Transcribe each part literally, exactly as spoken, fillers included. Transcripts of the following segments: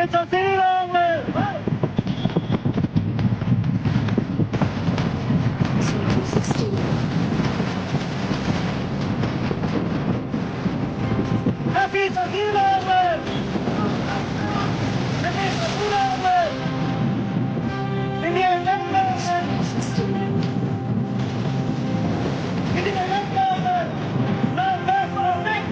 Chausi long live! Happy Chausi long live! Happy Chausi long live! India long live! India long live! Long live Olympic!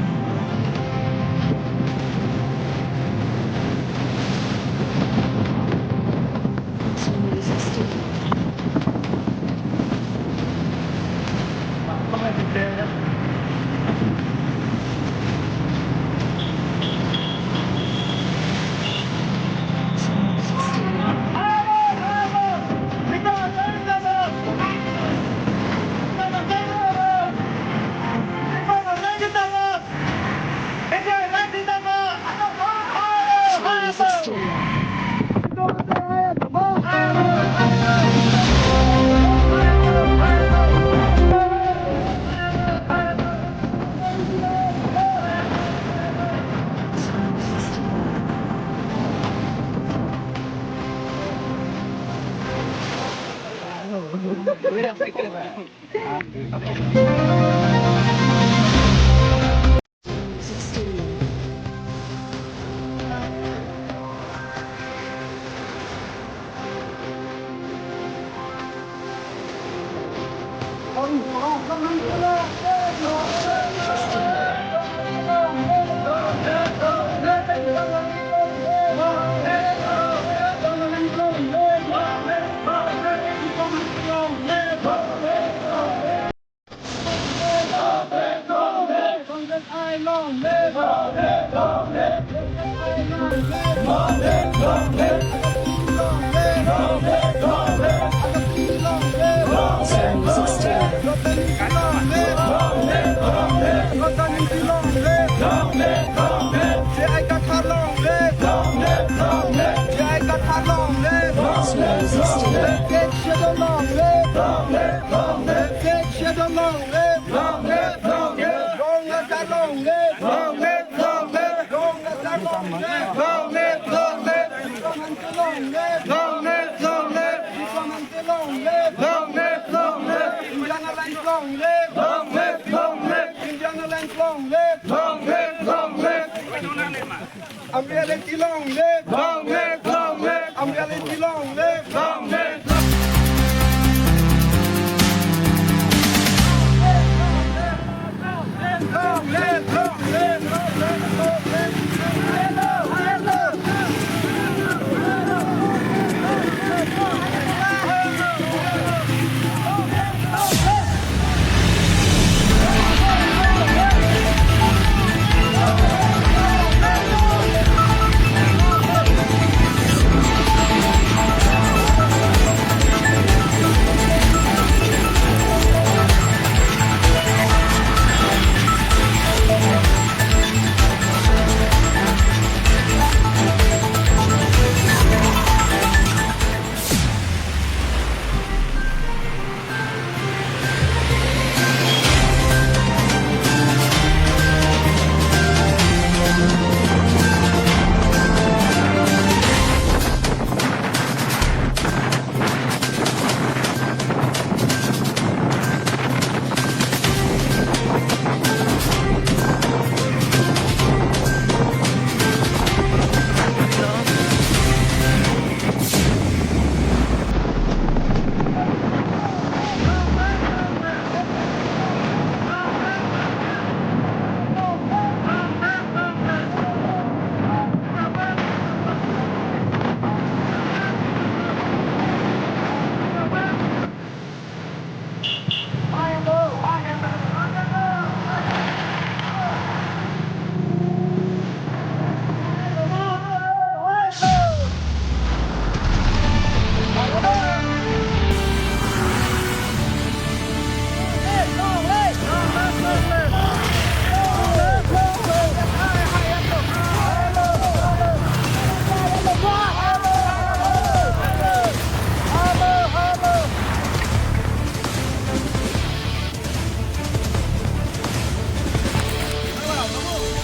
Long live, long live, long live. Rong Naga long live. Long live, long live. Rong Naga long live. Long live, long live. Bikram Hangte long live. Long live, long live. Bikram Hangte long live. Long live, long live. Indian Alliance long live. Long live, long live. Indian Alliance long live. Long live, long live. Amri Alet Ji long live! Long live, long live! Amri Alet Ji long live! Long live, long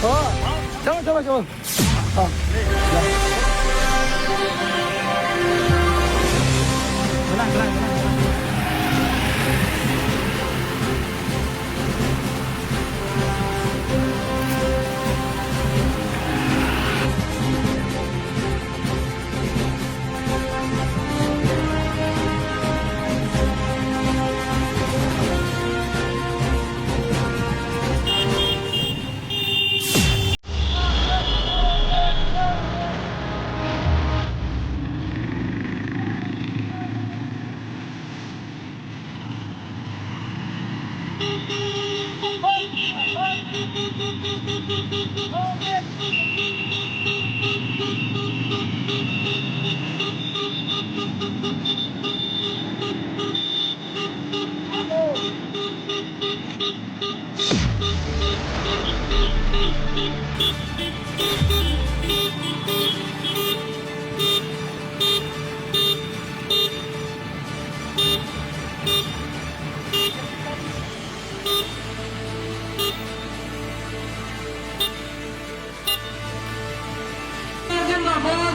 Oh, come on, come on, come on. Oh, yeah.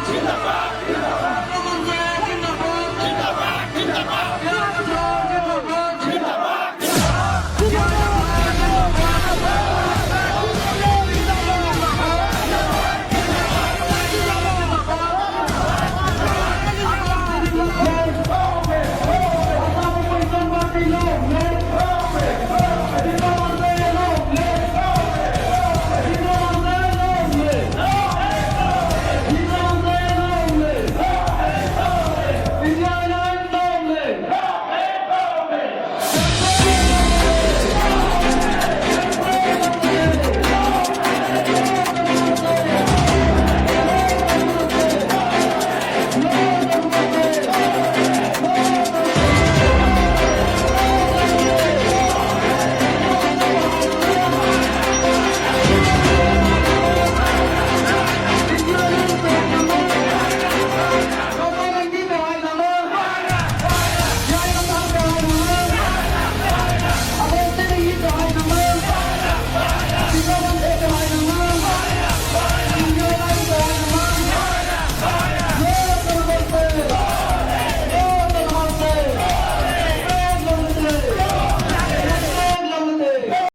Zindabad!